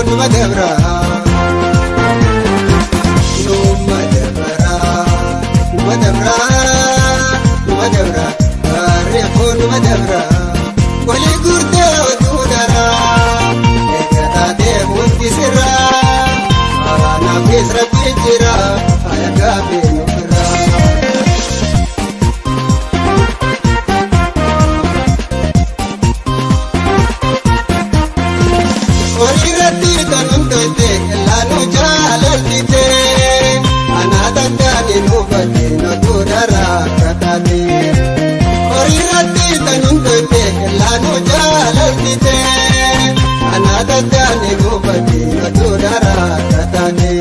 Numa dabra, numa dabra, numa dabra, numa dabra, barreeffoo numa dabra. Walii gurtee otuu daraa, eega taatee hundi sirraa, anaafis rabbi jira, alagaa beenu irraa. Hojiirratti kan hundoofte laanuu jaalalchite anaa danda'anii nuufate notuu daraa akka taate. Hojiirratti kan hundoofte laanuu jaalalchite anaa danda'anii nuufate notuu daraa akka taate.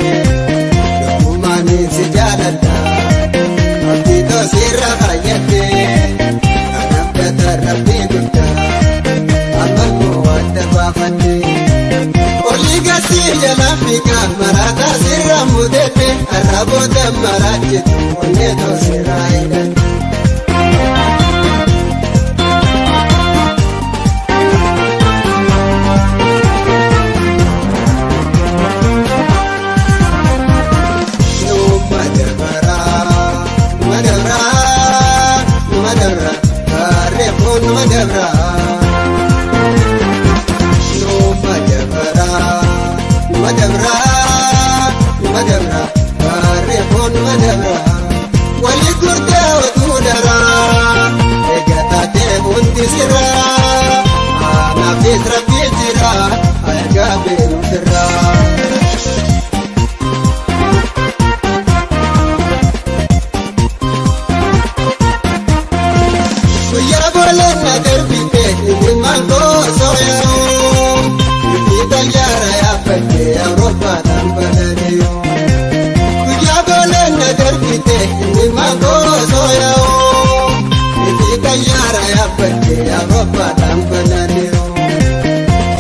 Dhugumaan si jaaladha abdii toosirra fayyadde kanaaf gata rabbii guddaa amma immoo adda baafadde. Olii jala fiigaa maraataa sirra mudate arraboota maraachitu onnee toosirraa hidhate. Numa dabraa, numa dabraa, numa dabraa, barreeffoo numa dabraa. Numa dabraa, numa dabraa, numa dabraa, barreeffoo numa dabraa. Walii gurtee otuu daraa, eega taatee hundi sirraa, anaafis rabbi jira, alagaa beenu firraa. Guyyaa booleen na darbite dhimmaan koo yaa'u. Itti xayyaara yaabbadde Awurooppaadhaan balali'u. Guyyaa booleen na darbite dhimmaan koo yaa'u. Itti xayyaara yaabbadde Awurooppaadhaan balali'u.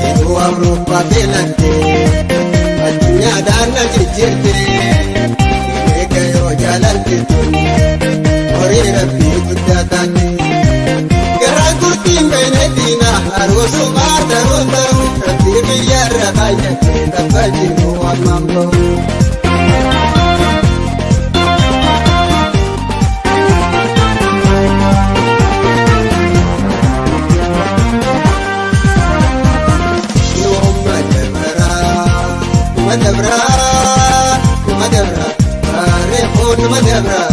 Jiruu Awurooppaa filatte addunyaadhaan na jijjiirte. Eega yoo jaalalti tun horii rabbii guddaa taate. Garaan gurtiin beeyne aruusumaa taruun taru rabbii biyyarra kaayyate tabba jiru ammaan bahu. Numa dabraa, numa dabraa, numa dabraa, barreeffoo numa dabraa.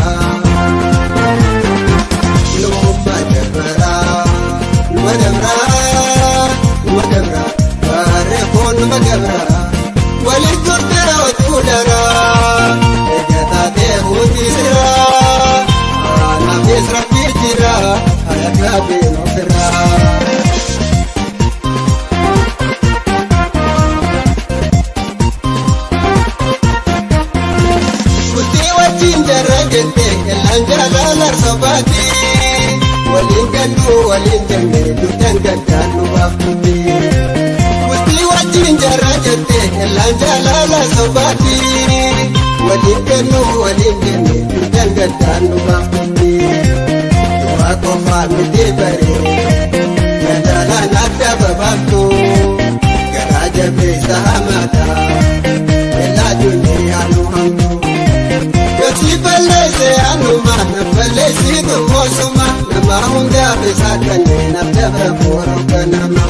Numa dabraa, numa dabraa, numa dabraa, barreeffoo numa dabraa. Walii gurtee otuu daraa, eega taatee hundi sirraa, anaafis rabbi jira, alagaa beenu firraa. Bultii wajjin jarra jette ellaan jaalala sobaati. Waliin galluu waliin jenne dugdaan gaddaan nu baaftutti. Bultii wajjin jarra jette ellaan jaalala sobaati. Waliin galluu waliin jenne dugdaan gaddaan nu baaftutti. Du'a qofaa miti baree jaalaan adda babaaftu. Garaa jabeessa hamaadha elaa duniyaa nu hamtu. Yosi balleesse anuma na balleessitu moosuma nama hundaaf isaa kanneen abdabra booroo ganama.